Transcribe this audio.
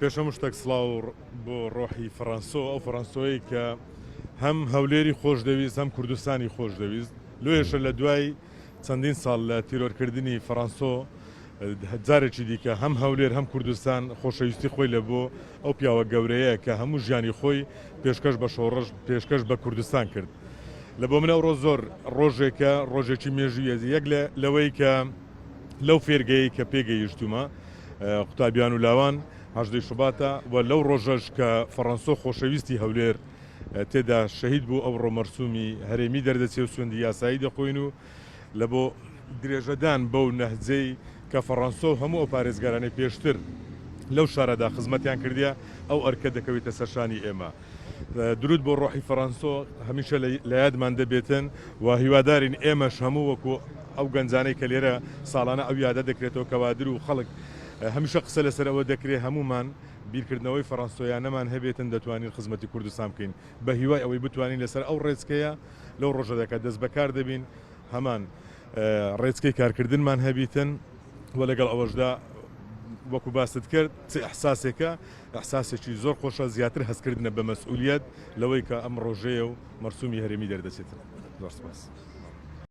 پێش هەموو شتێک سڵاو بۆ ڕۆحی فەڕەنسۆ، ئەو فەڕەنسۆیەی کە هەم هەولێری خۆش دەویست هەم کوردستانی خۆش دەویست، لۆیەشە لە دوای چەندین ساڵ لە تیرۆرکردنی فەڕەنسۆ جارێکی دیکە هەم هەولێر هەم کوردستان خۆشەویستی خۆی لە بۆ ئەو پیاوە گەورەیە کە هەموو ژیانی خۆی پێشکەش بە شۆڕش پێشکەش بە کوردستان کرد. لە بۆ من ئەوڕۆ زۆر ڕۆژێکە ڕۆژێکی مێژوویە یەک لەوەی کە لەو فێرگەیەی کە پێگەیشتوومە قوتابیان و لاوان هەژدەی شوباتە و لەو ڕۆژەش کە فەڕەنسۆ خۆشەویستی هەولێر تێدا شەهید بوو ئەوڕۆ مەرسومی هەرێمی دەردەچێ و سوێندی یاسایی دەخۆین و لە بۆ درێژەدان بەو نەهجەی کە فەڕەنسۆ و هەموو ئەو پارێزگارانەی پێشتر لەو شارەدا خزمەتیان کردیە ئەو ئەرکە دەکەوێتە سەر شانی ئێمە. دروود بۆ ڕۆحی فەڕەنسۆ هەمیشە لە یادمان دەبێتن و هیوادارین ئێمەش هەموو وەکو ئەو گەنجانەی کە لێرە ساڵانە ئەو یادە دەکرێتەوە کەوادر و خەڵک هەمیشە قسە لەسەر ئەوە دەکرێت هەموومان بیرکردنەوەی فەڕەنسۆیانەمان هەبێتن دەتوانین خزمەتی کوردستان بکەین بە هیوای ئەوەی بتوانین لەسەر ئەو ڕێچکەیە لەو ڕۆژەدا کە دەستبەکار دەبین هەمان ڕێچکەی کارکردنمان هەبیتن و لەگەڵ ئەوەشدا وەکو باست کرد چ ئیحساسێکە ئیحساسێکی زۆر خۆشە زیاتر هەستکردنە بە مەسئولیەت لەوەی کە ئەم ڕۆژەیە و مەرسومی هەرێمی دەردەچێتن. زۆر سپاس.